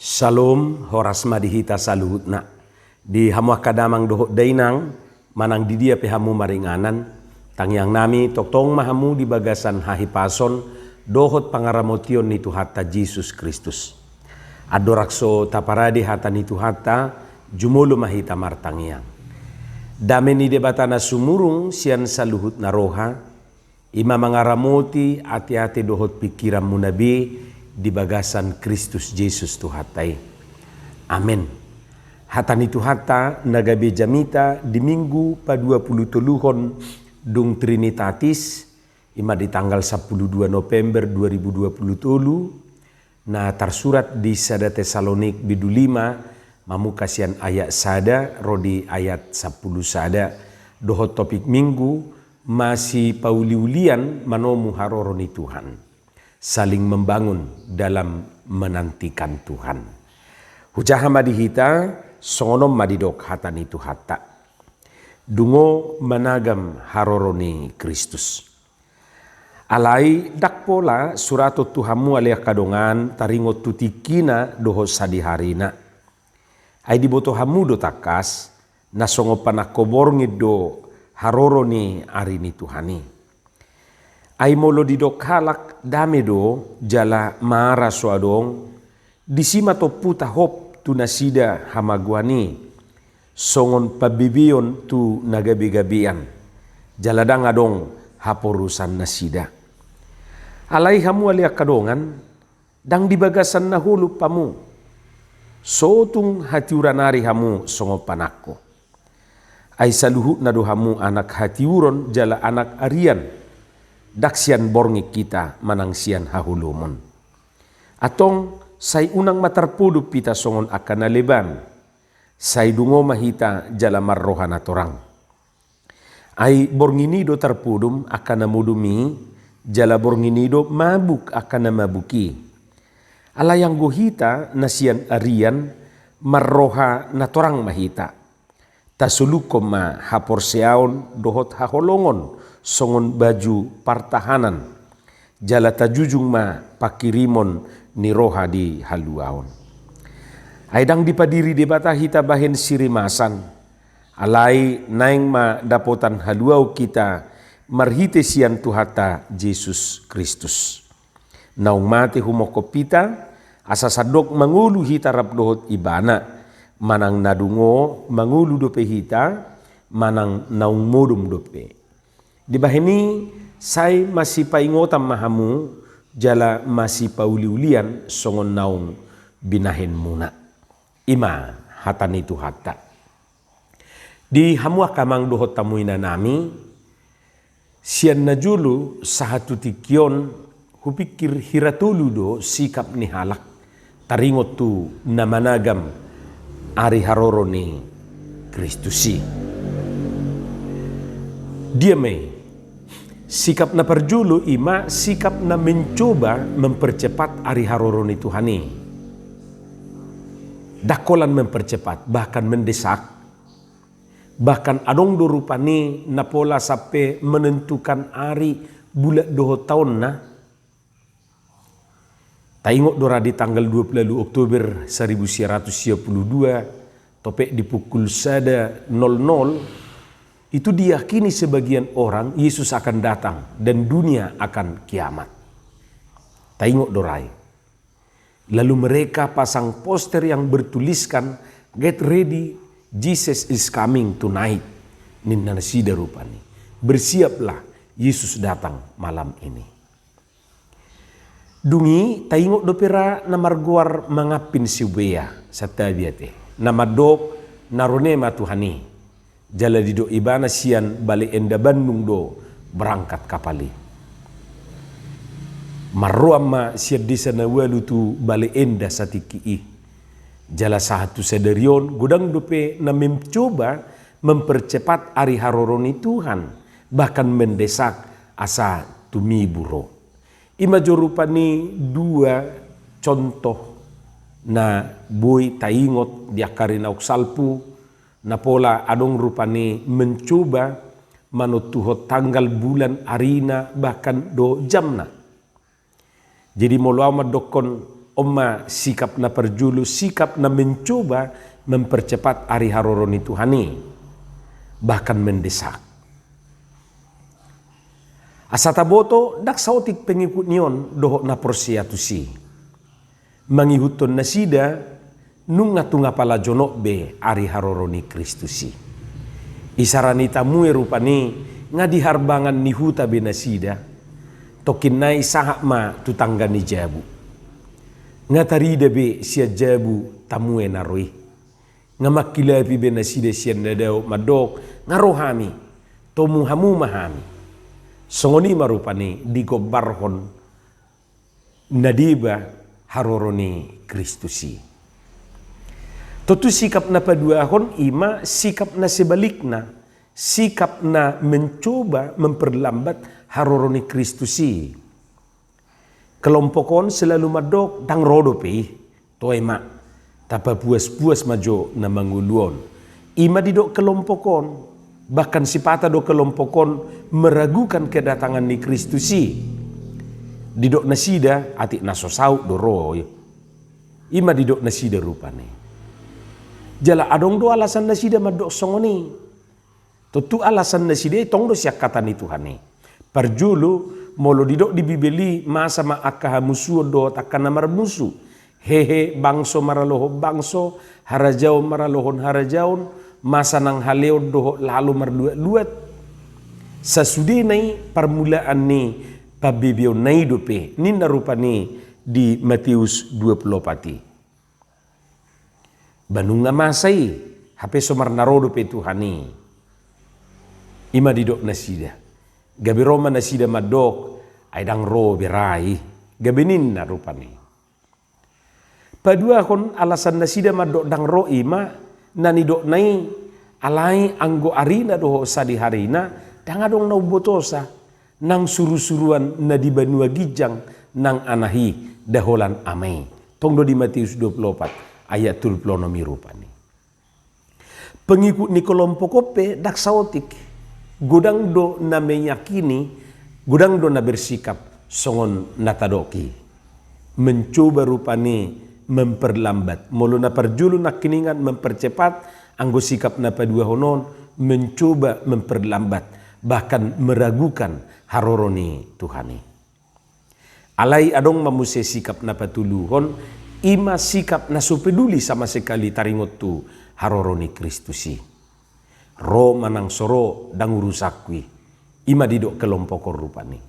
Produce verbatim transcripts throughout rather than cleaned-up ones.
Salom, horas ma di hita saluhutna. Di hamu angka damang dohot dainang, manang di dia pe hamu maringanan, tangiang nami tongtong ma hamu di bagasan hahipason dohot pangaramotion ni Tuhanta Jesus Kristus. Andorang so taparade hata ni Tuhanta, jumolo ma hita martangiang. Dame ni Debata na sumurung sian saluhut na roha, i ma mangaramoti ateate dohot pingkiranmuna be di bagasan Kristus Jesus Tuhanta i. Amen. Hata ni Tuhanta na gabe jamita di Minggu paduapulutoluhon dung Trinitatis, i ma di tanggal sampulu dua November dua ribu dua puluh tolu, na tarsurat di sada Tesalonik bindu lima, mamungka sian ayat sada ro di ayat sampulu sada, dohot topik Minggu, masipauliulian manomu haroro ni Tuhan. Saling membangun dalam menantikan Tuhan. Hujaha ma di hita, songon on ma didok hata ni Tuhanta. Dungo managam haroro ni Kristus. Alai ndang pola suraton tu hamu ale angka dongan taringot tu tingkina dohot sadiharina. Ai diboto hamu do tangkas, na songon panangko borngin do haroro ni ari ni Tuhan i. Ai molo didok halak dame do jala mara so adong, disi ma tompu tahop tu nasida hamagoan i, songon pambebeon tu na gabegabean, jala ndang adong haporusan nasida. Alai hamu ale angka dongan, ndang di bagasan na holop hamu, so tung hatiuran ari hamu songon panangko. Ai saluhutna do hamu anak hatiuron jala anak arian, ndang sian borngin hita manang sian haholomon. Antong sai unang ma tarpodom hita songon angka na leban, sai dungo ma hita jala marroha na torang. Ai borngin i do tarpodom angka na modom i, jala borngin i do mabuk angka na mabuk i. Alai anggo hita na sian arian, marroha na torang ma hita. Tasolukkon ma haporseaon dohot haholongon songon baju partahanan, jala tajujung ma pangkirimon ni roha di haluaon. Ai ndang dipadiri Debata hita bahen sirimasan, alai naeng ma dapotan haluaon hita marhite sian Tuhanta Jesus Kristus. Naung mate humongkop hita, asa sandok mangolu hita rap dohot Ibana, manang na dungo mangolu dope hita, manang naung modom dope. Dibahen i sai masipaingotan ma hamu, jala masipauliulian songon naung binahenmuna. I ma hata ni Tuhanta. Di hamu angka amang dohot hamu inanami, sian na jolo sahat tu tingki on, hupingkir hira tolu do sikap ni halak taringot tu na managam ari haroro ni Kristus i. Dia ma i, sikap na parjolo i ma sikap na mencoba mempercepat ari haroro ni Tuhan i. Ndang holan mempercepat, bahkan mendesak. Bahkan adong do rupani na pola sampe menentukan ari, bulan dohot taonna. Taingot do ra di tanggal dua puluh Oktober seribu sembilan ratus sembilan puluh dua, topet di pukul sada nol nol, itu diyakini sebagian orang Yesus akan datang dan dunia akan kiamat. Taingot do ra i. Lalu mereka pasang poster yang bertuliskan, "Get ready, Jesus is coming tonight," ninna nasida rupani. "Bersiaplah, Yesus datang malam ini." Dung i taingot dope ra na margoar Mangampin Siubea, santabi ate, na mandok, "Na ro ne ma Tuhan i." Jala didok ibana sian Bale Enda Bandung do berangkat kapal i. Marroan ma sian desa na ualu tu Bale Enda satingki i. Jala sahat tu sadari on godang dope na mencoba mempercepat ari haroro ni Tuhan, bahkan mendesak asa tumibu ro. I ma jo rupani dua contoh na boi taingot di angka ari naung salpu, na pola adong rupani mencoba manontuhon tanggal, bulan, arina, bahkan dohot jamna. Jadi molo au mandokkon On ma sikap na parjolo, sikap na mencoba mempercepat ari haroro ni Tuhan i, bahkan mendesak. Asa taboto, ndang saotik pengikut ni on dohot na porsea tusi. Mangihuthon nasida, nunga tung apala jonok be ari haroro ni Kristus i. Isara ni tamue rupani, nga di harbangan ni huta be nasida. Tongkin nai sahat ma tu tangga ni jabu. Nga tarida be sian jabu tamue na ro i. Nga mangkilapi be nasida sian na dao mandok, nga ro hami, tomu hamu ma hami. Songon i ma rupani digombarhon na deba haroro ni Kristus i. Tontu sikap na paduahon i ma sikap na sebalikna, sikap na mencoba memperlambat haroro ni Kristus i. Kelompok on selalu mandok, ndang ro dope i, toe ma, tapapuas-puas ma jo na mangolu on. I ma didok kelompok on, bahkan sipata do kelompok on meragukan kedatangan ni Kristus i. Didok nasida, atik na so saut do ro i. I ma didok nasida rupani. Jala adong do alasan nasida mandok songon i. Tontu alasan nasida i tong do sian hata ni Tuhan i. Parjolo, molo didok di Bibel i, masa ma angka hamusuon dohot angka na marmusu. Hehe, bangso maralohon bangso, harajaon maralohon harajaon, masa nang haleon dohot lalo marluat-luat. Sasudena i parmulaan ni pambebeonna i dope, ninna rupani di Matius dua pulu opat i. Ba nunga masa i, hape so marnaro dope Tuhan i. I ma didok nasida. Gabe ro ma nasida mandok, ai ndang ro be ra i. Gabe ninna rupani. Paduahon alasan nasida mandok ndang ro i ma, na nidokna i, alai anggo arina dohot sadiharina, ndang adong na umbotosa. Nang suru-suruan na di banua ginjang nang Anak i, da holan Ama i. Tong do di Matius dua pulu opat ayat tolu pulu onom i rupani. Pengikut ni kelompok on pe ndang saotik. Godang do na meyakini, godang do na bersikap songon na tadok i. Mencoba rupani memperlambat. Molo na parjolo nangkiningan mempercepat, anggo sikap na paduahon on mencoba memperlambat, bahkan meragukan haroro ni Tuhan i. Alai adong ma muse sikap na patoluhon, i ma sikap na so peduli sama sekali taringot tu haroro ni Kristus i. Ro manang so ro, ndang urusanku i. I ma didok kelompok on rupani.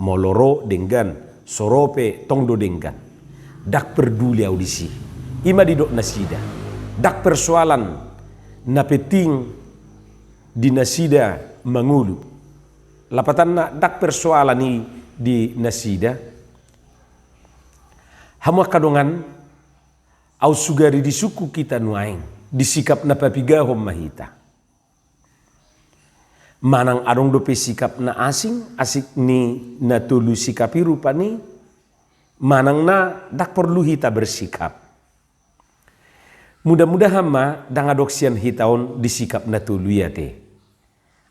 Molo ro denggan, so ro pe tong do denggan. Ndang perduli au disi. I ma didok nasida. Ndang persoalan, na penting di nasida mangolu. Lapatanna ndang persoalan i di nasida. Hamu angka dongan, au sugari disungkun hita nuaeng, di sikap na papigahon ma hita. Manang adong dope sikap na asing, asing ni na tolu sikap i rupani, manang na ndang porlu hita bersikap. Mudah-mudahan ma ndang adong sian hita on di sikap na tolu i ate.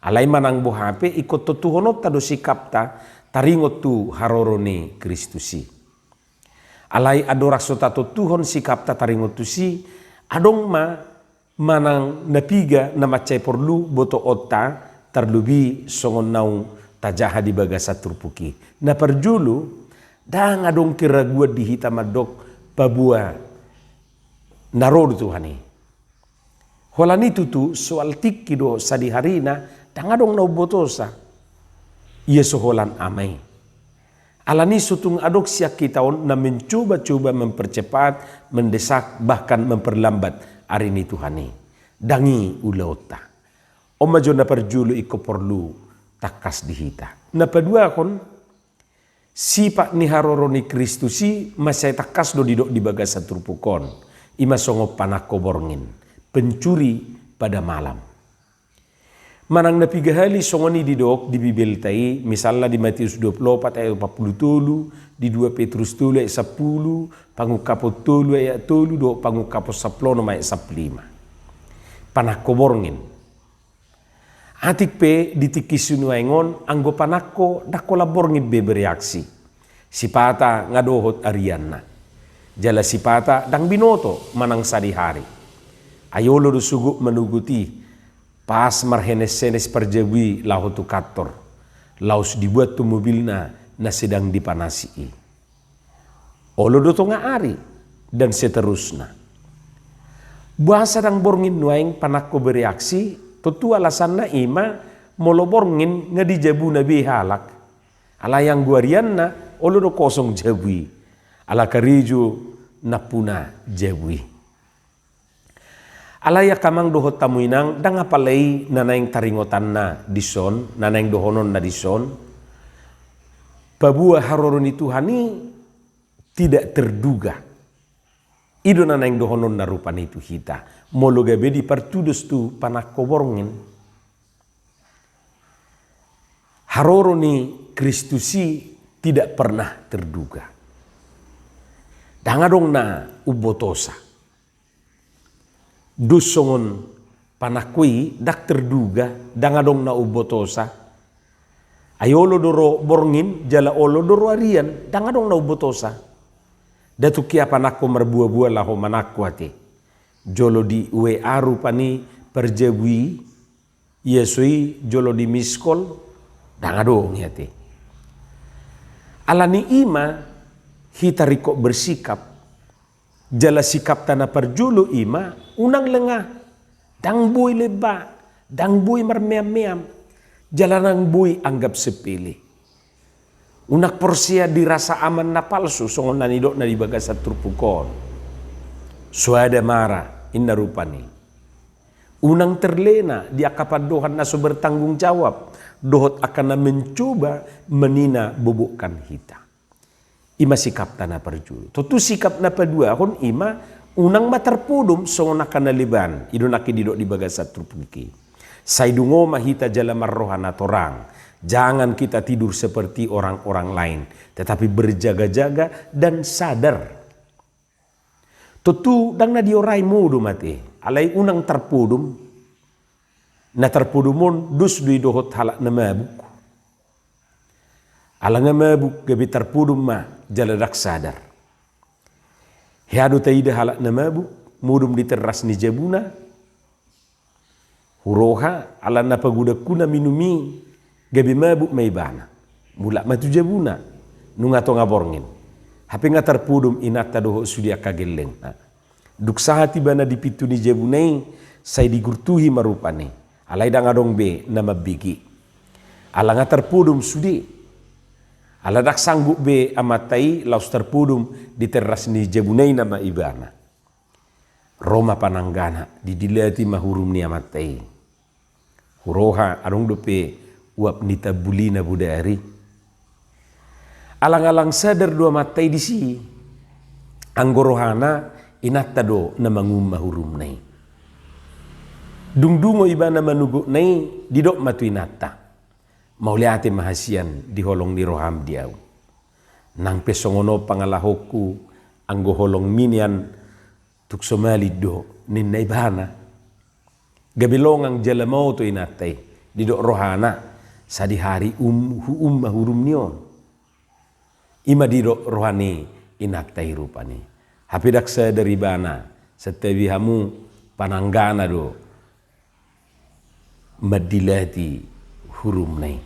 Alai manang boha pe ingkon tontuhononta do sikapta taringot tu haroro ni Kristus i. Alai andorang so tatontuhon sikapta taringot tusi, adong ma manang na piga na mansai porlu botoonta, tarlobi songon naung tajaha di bagasan turpuk i. Na parjolo, ndang adong keraguan di hita mandok paboa na ro do Tuhan i. Holan i tutu soal tingki dohot sadiharina, ndang adong na umbotosa. Ia so holan Ama i. Alani so tung adong sian hita on na mencoba-coba mempercepat, mendesak, bahkan memperlambat ari ni Tuhan i. Ndang i ulaonta. On ma jo na parjolo ingkon porlu tangkas di hita. Na paduahon, sipat ni haroro ni Kristus i mansai tangkas do didok di bagasan turpuk on. I ma songon panangko borngin, pencuri pada malam. Manang na piga hali songon i didok di Bibelta i, misalna di Matius dua pulu opat ayat opat pulu tolu, di dua Petrus tolu ayat sampulu, Pangungkapon tolu ayat tolu, dohot Pangungkapon sampulu onom ayat sampulu lima. Panangko borngin. Atik pe di tingki sinuaeng on, anggo panangko ndang holan borngin be bereaksi. Sipata nga dohot arianna. Jala sipata ndang binoto manang sadihari. Ai olo do sogot manogot i, pas marheneshenes parjabu i laho tu kantor, laos dibuat tu mobilna na sedang dipanasi i. Olo do tonga ari, dan seterusna. Boasa ndang borngin nuaeng panangko bereaksi? Tontu alasanna i ma, molo borngin nga di jabuna be halak. Alai anggo arianna, olo do kosong jabu i. Ala karejo nampuna jabu i. Alai angka amang dohot hamu inang, ndang apala i na naeng taringotanna dison, na naeng dohononna dison. Paboa haroro ni Tuhan i tidak terduga. I do na naeng dohononna rupani tu hita, molo gabe dipartudos tu panangko borngin. Haroro ni Kristus i tidak pernah terduga. Ndang adong na umbotosa. Dos songon panangko i ndang terduga, ndang adong na umbotosa. Ai olo do ro borngin, jala olo do ro arian, ndang adong na umbotosa. Nda tung hea panangko marboaboa laho manangko ate. Jolo di W A rupani parjabu i, ia so i jolo di miskol, ndang adong i ate. Alani i ma hita ringkot bersikap. Jala sikapta na parjolo i ma, unang lengah, ndang boi lemba, ndang boi marmeammeam, jala ndang boi anggap sepele. Unang porsea di rasa aman na palsu, songon na nidokna di bagasan turpuk on. Soada marah, inna rupani. Unang terlena di angka pandohan na so bertanggung jawab, dohot angka na mencoba meninabobokkan hita. I ma sikapta na parjolo. Tontu sikap na paduahon i ma, unang ma tarpodom songon angka na leban, i do nangkin didok di bagasan turpuk i. Sai dungo ma hita jala marroha na torang. Jangan kita tidur seperti orang-orang lain, tetapi berjaga-jaga dan sadar. Tontu ndang na diorai modom ate, alai unang tarpodom. Na tarpodom on dos do i dohot halak na mabuk. Ala nga mabuk gabe tarpodom ma jala ndang sadar. Hea do taida halak na mabuk modom di teras ni jabuna. Huroha, ala na pagodangkuna minum i, gabe mabuk ma ibana. Mulak ma tu jabuna, nunga tonga borngin. Hape nga tarpodom inanta dohot sude angka gellengna. Dung sahat ibana di pintu ni jabuna i, sai digurtuhi ma rupani. Alai ndang adong be na mambege. Ala nga tarpodom sude. Ala ndang sanggup be amanta i laos tarpodom di teras ni jabuna i nama ibana. Ro ma pananggana, didilati ma hurum ni amanta i. Huroha, adong dope uap ni tambulina bodari. Alang-alang sadar do amanta i disi. Anggo rohana, inanta do na mangumma hurumna i. Dung dungo ibana manogotna i, didok ma tu inanta. Mauliate ma hasian di holong ni roham di ahu. Nang pe songon on pangalahonku anggo holongmi nian, tung so malin do, ninna ibana. Gabe longang jala maoto inanta i, didok rohana, sadihari um, huum ma hurum ni on. I ma didok roha ni inanta i rupani. Hape ndang sadar ibana, santabi hamu pananggana do mandilati hurumna i.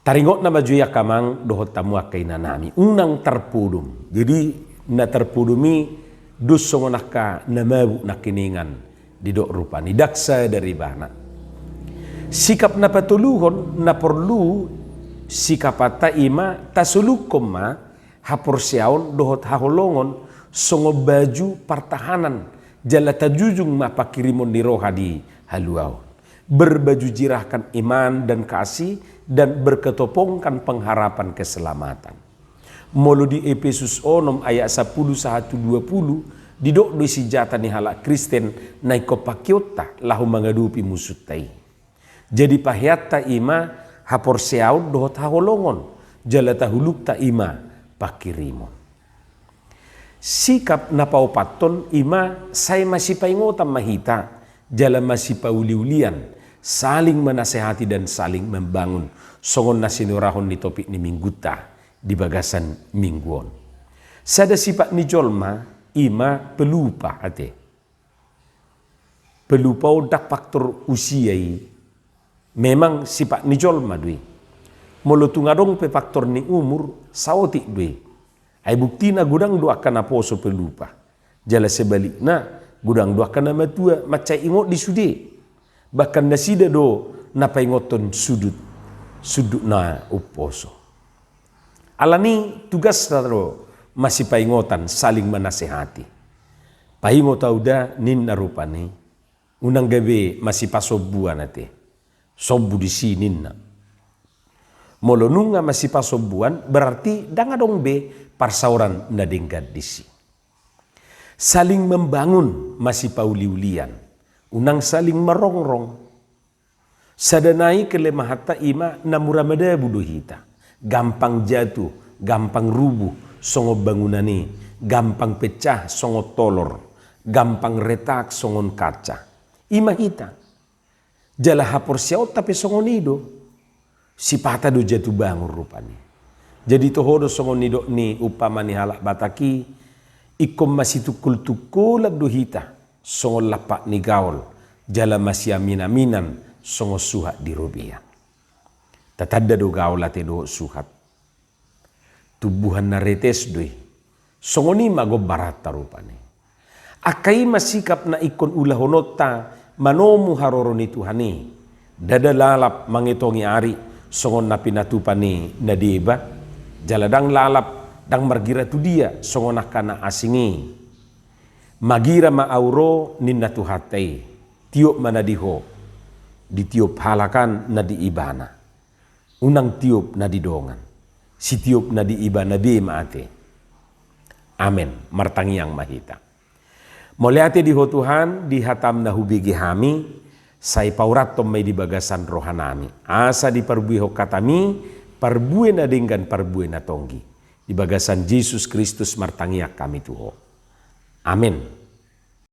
Taringot nama jo i angka amang dohot hamu angka inanami, unang tarpodom. Jadi na tarpodom i dos songon angka na mabuk nangkiningan didok rupani, ndang sadar ibana. Sikap na patoluhon na porlu sikapanta i ma tasolunghon ma haporseaon dohot haholongon songon baju partahanan, jala tajujung ma pangkirimon ni roha di haluaon. Berbaju jirahkan iman dan kasih dan berketopongkan pengharapan keselamatan. Molo di Epesus onom ayat sampulu sahat tu dua pulu, didok do i sinjata ni halak Kristen na ingkon pakeonta laho mangadopi musunta i. Jadi paheanta i ma haporseaon dohot haholongon, jala taholungta i ma pangkirimon. Sikap na paopathon i ma sai masipaingotan ma hita, jala masipauliulian, saling menasehati dan saling membangun, songon na sinorahon ni topik ni minggunta di bagasan minggu on. Sada sipat ni jolma, i ma pelupa ate. Pelupa on ndang faktor usia i. Memang sipat ni jolma do i. Molo tung adong pe faktor ni umur, saotik do i. Ai buktina godang do angka na poso pelupa. Jala sebalikna, godang do angka na matua, mansai ingot di sude. Bahkan nasida do na paingothon sundut, sundut na umposo. Alani tugasna do masipaingotan, saling manasehati. Paingot ahu da ninna rupani, unang gabe masipasombuan ate. Sombu disi ninna. Molo nunga masipasombuan, berarti ndang adong be parsaoran na denggan disi. Saling membangun, masipauliulian. Unang saling marongrong. Sada nai kelemahanta i ma na mura madabu do hita. Gampang jatuh, gampang rubuh, songon bangunan i, gampang pecah, songon tolor, gampang retak, songon kaca. I ma hita. Jala haporseaonta pe songon i do. Sipata do jatuh bangun rupani. Jadi toho do songon nidok ni umpama ni halak Batak i, ingkon masitungkol-tungkolan do hita, songon lampak ni gaol, jala masiamin-aminan, songon suhat di robean. Tatanda do gaol ate dohot suhat. Tumbuhan na retes do i. Songon i ma gombaranta rupani. Angka i ma sikap na ingkon ulahononta manomu haroro ni Tuhan i. Ndada lalap mangetongi ari songon na pinatupa ni na deba. Jala ndang lalap, ndang margira tu dia songon angka na asing i. Magira ma ahu ro ninna Tuhanta i. Tiop ma na di ho. Ditiop halak an na di ibana. Unang tiop na di dongan, sitiop na di ibana be ma ate. Amen. Martangiang ma hita. Mauliate di Ho Tuhan, di hataM na hubege hami, sai paurathon ma i di bagasan rohanami. Asa diparbuehon hataMi, parbue na denggan, parbue na tonggi. Di bagasan Jesus Kristus martangiang hami tu Ho. Amen.